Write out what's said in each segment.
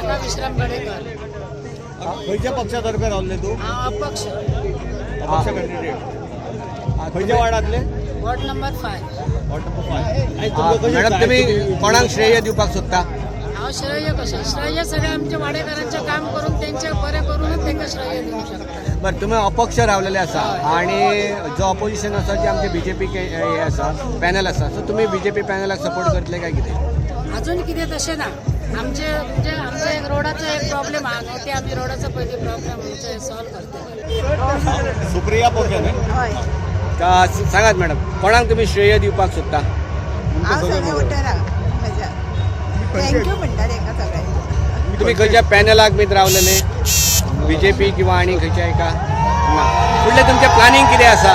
रेखा विश्राम गडेकर. खंयच्या पक्षातर्फे रावले तूं? हांव अपक्ष. अपक्ष कॅन्डिडेट. खंयच्या वार्डांतले? Ward number 5. Ward number 5. Madam, तुम्ही कोणाक श्रेय दिवपाक सोदता? हांव श्रेय कशें, श्रेय सगळें आमच्या वाडेकारांचें काम करून, तेंचें बरें करूनच तांकां श्रेय दिवंक शकता. बरं, तुम्ही अपक्ष रावलेले आसा आणि जो ऑपोजिशन आसा, जे आमचे बीजेपी हे आसा, पॅनल आसा, सो तुम्ही बीजेपी पॅनलाक सपोर्ट करतले काय कितें? अजून कितें तशें ना. आमचे म्हणजे आमचो एक रोडाचो एक प्रॉब्लेम आहा न्हू, ते आमी रोडाचो पयलीं प्रॉब्लेम आमचे सॉल्व करतले. सुप्रिया पोके न्ही? हय. सांगात मॅडम, कोणाक तुम्ही श्रेय दिवपाक सोदता? हांव सगळ्या वोटरांक म्हज्या thank you म्हणटा तांकां सगळ्यांक. तुम्ही खंयच्या पॅनलाक बीन रावलेले, बीजेपी किंवा आनी खंयच्या एका ना? फुडलें तुमचें प्लॅनिंग कितें आसा?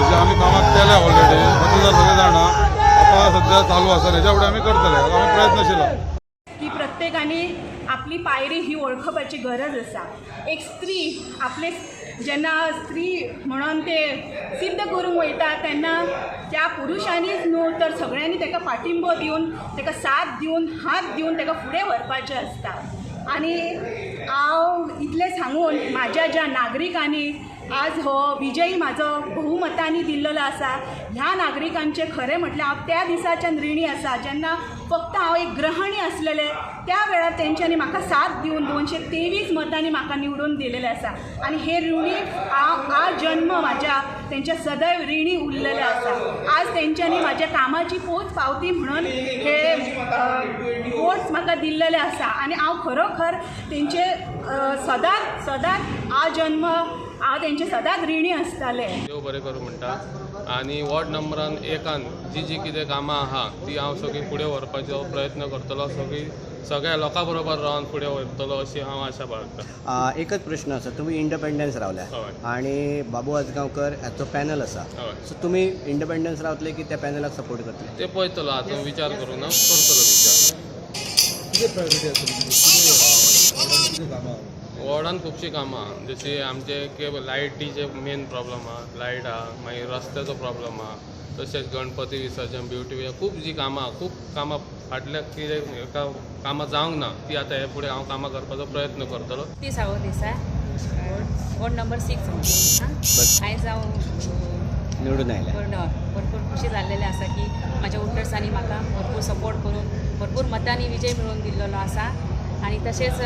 जे आमी कामाक केल्या ऑलरेडी मतदार सगळे जाणा, आतां सध्या चालू आसा, हेच्या फुडें आमी करतले, आमी प्रयत्नशील आहा. की प्रत्येकाने आपली पायरी ही वळखपाची गरज आसा. एक स्त्री आपले जेन्ना स्त्री म्हणून ते सिद्ध करूंक वयता तेन्ना त्या पुरुशांनीच न्हू तर सगळ्यांनी ताका पाठिंबो दिवन, ताका साथ दिवन, हात दिवन ताका फुडें व्हरपाचें आसता. आनी हांव इतलें सांगून म्हाज्या ज्या नागरिकांनी आज हो विजयी म्हाजो बहुमतांनी दिल्लेलो आसा, ह्या नागरिकांचें खरें म्हटल्यार हांव त्या दिसाच्यान रिणी आसा, जेन्ना फक्त हांव एक गृहणी आसलेलें, त्या वेळार तेंच्यांनी म्हाका साथ दिवन 223 मतांनी म्हाका निवडून दिलेलें आसा. आनी हे ऋणी हांव आजन्म म्हाज्या तेंच्या सदैव रिणी उरलेलें आसा. आज तेंच्यांनी म्हाज्या कामाची पोच पावती म्हणून हे वोट्स म्हाका दिल्लेले आसा आनी हांव खरोखर तेंचे सदांच सदांच आजन्म हांव तेंचे सदांच रिणी आसतालें. देव बरें करूं म्हणटा. आनी वॉर्ड नंबरान एकान जी जी कितें कामां आहा ती हांव सगळीं फुडें व्हरपाचो प्रयत्न करतलो, सगळीं सगळ्या लोकां बरोबर रावन फुडें व्हरतलो अशी हांव आशा बाळगता. एकच प्रश्न आसा, तुमी इंडिपेंडन्स रावल्या आणि बाबू आजगांवकर हाचो पॅनल आसा, सो तुमी इंडिपेंडन्स रावतले की त्या पॅनलाक सपोर्ट करतले? ते पळयतलो, आतां विचार करून हांव करतलो विचार. वॉर्डान खुबशीं कामां आहा, जशी आमचे लायटीचे मेन प्रॉब्लम आहा, लायट आहा, मागीर रस्त्याचो प्रॉब्लम आहा, तशेंच गणपती विसर्जन, ब्युटी, खूब जी कामां आहा, खूब कामां फाटल्या कितें हेका कामां जावंक ना, ती आतां हे फुडें हांव कामां करपाचो प्रयत्न करतलो. ती सावदेसाय, वॉर्ड नंबर 6. आयज हांव निवडून आयल्या. भरपूर खुशी जाल्लेलें आसा की म्हाज्या वोटर्सांनी म्हाका भरपूर सपोर्ट करून भरपूर मतांनी विजय मेळोवन दिल्लेलो आसा. आनी तशेंच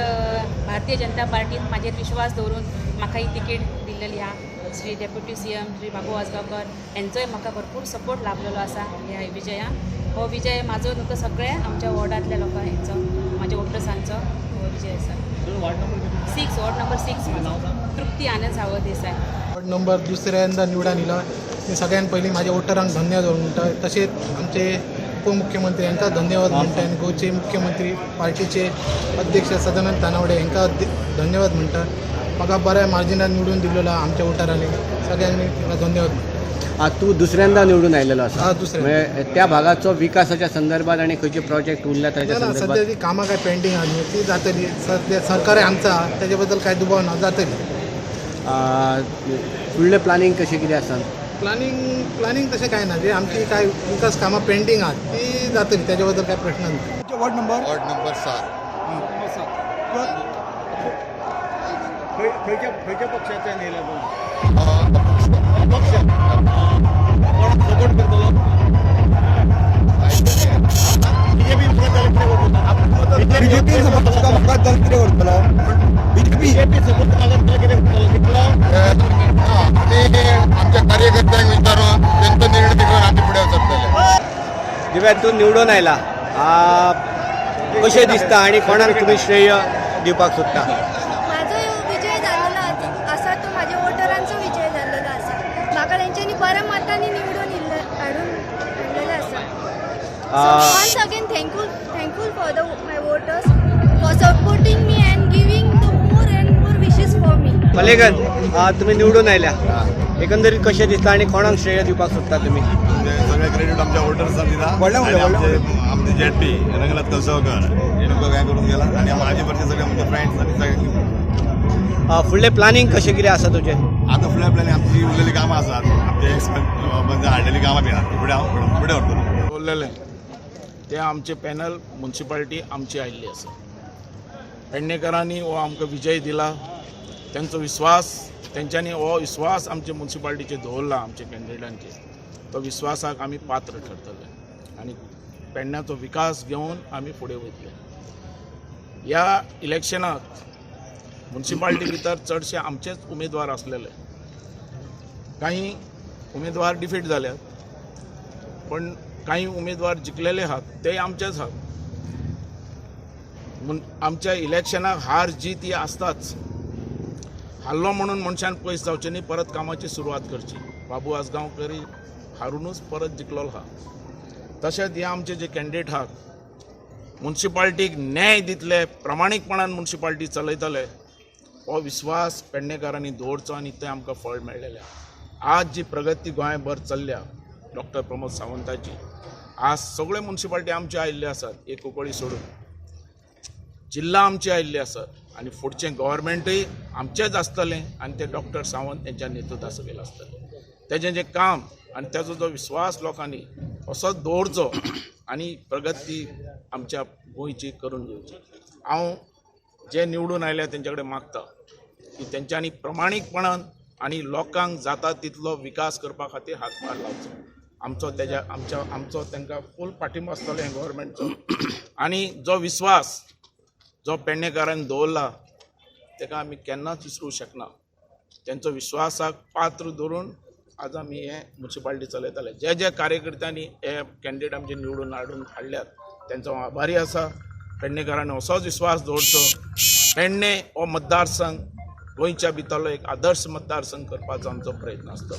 भारतीय जनता पार्टीन म्हाजेर विश्वास दवरून म्हाका ही तिकेट दिल्लेली आहा. Shri deputy CM Shri Babu Ajgaonkar हेंचोय म्हाका भरपूर सपोर्ट लाभलेलो आसा ह्या विजयान. हो विजय म्हाजो न्हू तर सगळ्या आमच्या वॉर्डांतल्या लोकां हेंचो, म्हाज्या वोटर्सांचो हो विजय आसा. 6, वॉर्ड नंबर 6 म्हाजो. तृप्ती आनंद सावदेसाय. वॉर्ड नंबर दुसऱ्यांदा निवडून इला. मी सगळ्यात पयलीं माझ्या वोटरांक धन्यवाद म्हणटा, तशेंच आमचे उपमुख्यमंत्री यांका धन्यवाद म्हणटा आनी गोंयचे मुख्यमंत्री, पार्टीचे अध्यक्ष सदानंद तानावडे हांकां धन्यवाद म्हणटा. म्हाका बऱ्या मार्जिनान निवडून दिल्लेलो आमच्या वोटरांनी, सगळ्यांनी तांकां धन्यवाद म्हणटा. तूं दुसऱ्यांदा निवडून आयलेलो आसा. हा, दुसऱ्यांदा. म्हणजे त्या भागाचो विकासाच्या संदर्भात आणि खंयचे प्रोजेक्ट उरल्या ताच्या ना, संदर्भात? सध्या ती कामां काय पेंडींग आहा न्हू, ती जातली. सध्या सरकार आमचं आहा, तेजे बद्दल काय दुबाव ना, जातली. फुडलें प्लॅनिंग कशें कितें आसा? प्लॅनिंग तशें काय ना, जे आमची काय विकास कामां पेंडींग आहात ती जातली, तेजे बद्दल काय प्रश्न ना. Ward number? Ward number 7. खंयच्या खंयच्या पक्षाच्यान येयला तूं? अपक्ष. कोणाक सपोर्ट करतलो? बीजेपी जाल्यार कितें करतलो? बीजेपी सपोर्ट जाल्यार कितें करतलो? बीजेपी सपोर्ट जाल्यार कितें करतलो? जिखलो? आमी आमच्या कार्यकर्त्यांक विचारून तेंचो निर्णय घेवन आमी फुडें सरतले. दिव्या, तूं निवडून आयला, कशें दिसता आणि कोणाक तुमी श्रेय दिवपाक सोदता? म्हाजो विजय जाल्लेलो आसा तो म्हाज्या वोटरांचो विजय जाल्लेलो आसा. म्हाका तेंच्यांनी बऱ्या मतांनी निवडून इल्ले हाडून हाडलेलें आसा. Once again thankful for the my voters for supporting me and giving the more and more wishes for me. Palekar, तुमी निवडून आयल्या, एकंदरीत कशें दिसता आणि कोणाक श्रेय दिवपाक सोदता तुमी? सगळे क्रेडिट आमच्या वोटर्सांक दिता व्हडल्या आणि व्हडल्या. आमचे आमचे जेडपी रंगनाथ कलसावकर हेणें काय करून गेला आणि म्हाजे बरचे सगळे म्हणजे फ्रेंड्स आनी सगळे. फुडलें प्लॅनिंग कशें कितें आसा तुजें? आतां फुडल्या प्लॅन आमची उरलेली कामां आसात, आमचे एक्स म्हणजे हाडलेली कामां बी आहात, ती फुडें हांव फुडें व्हरतलो. उरलेले. ते आमचे पॅनल मुन्सिपाल्टी आमची आयिल्ली आसा. पेडणेकरांनी हो आमकां विजय दिला, तेंचो विस्वास, तेंच्यांनी हो विस्वास आमचे मुन्सिपाल्टीचेर दवरला, आमच्या कॅन्डिडेटांचेर. तो विस्वासाक आमी पात्र ठरतले आनी पेडण्याचो विकास घेवन आमी फुडें वयतले. ह्या इलेक्शनाक मुन्सिपाल्टी भितर चडशे आमचेच उमेदवार आसलेले. काही उमेदवार डिफीट जाल्यात, पण काही उमेदवार जिखलेले आहात, ते आमचेच आहात. म्हूण आमच्या इलेक्शनाक हार जीत ही आसताच. हारलो म्हणून मनशान पयस जावचें न्ही, परत कामाची सुरवात करची. बाबू आजगांवकरी हारुनूच परत जिखलोलो आहा. तशेंच हे आमचे जे कॅन्डिडेट आहात, मुन्सिपाल्टीक न्याय दितले, प्रामाणीकपणान मुन्सिपाल्टी चलयतले, हो विस्वास पेडणेकारांनी दवरचो आनी तें आमकां फळ मेळ्ळेलें आहा. आज जी प्रगती गोंयभर चल्ल्या डॉक्टर प्रमोद सावंताची, आज सगळे मुन्सिपाल्टी आमचे आयिल्ले आसात, एक कुंकळी सोडून जिल्ला आमचे आयिल्ले आसात आनी फुडचें गव्हर्मेंटूय आमचेंच आसतलें आनी ते डॉक्टर सावंत हेंच्या नेतृत्वा सकयल आसतलें. तेजें जें काम आनी तेजो जो विस्वास लोकांनी असोच दवरचो आनी प्रगती आमच्या गोंयची करून घेवची. हांव जे निवडून आयल्या तेंच्या कडेन मागता की तेंच्यांनी प्रमाणीकपणान आनी लोकांक जाता तितलो विकास करपा खातीर हातभार लावचो. आमचो तेज्या आमच्या आमचो तांकां फूल पाठिंबो आसतलो हे गव्हर्मेंटचो. आनी जो विस्वास जो पेडणेकारान दवरला ताका आमी केन्नाच विसरूंक शकना. तेंचो विश्वासाक पात्र धरून आज आमी हे मुन्सिपाल्टी चलयताले. जे जे कार्यकर्त्यांनी हे कॅन्डिडेट आमचे निवडून हाडून हाडल्यात तेंचो हांव आभारी आसा. पेडणेकारांनी असोच विश्वास दवरचो. पेडणे हो मतदारसंघ गोंयच्या भितरलो एक आदर्श मतदारसंघ करपाचो आमचो प्रयत्न आसतलो.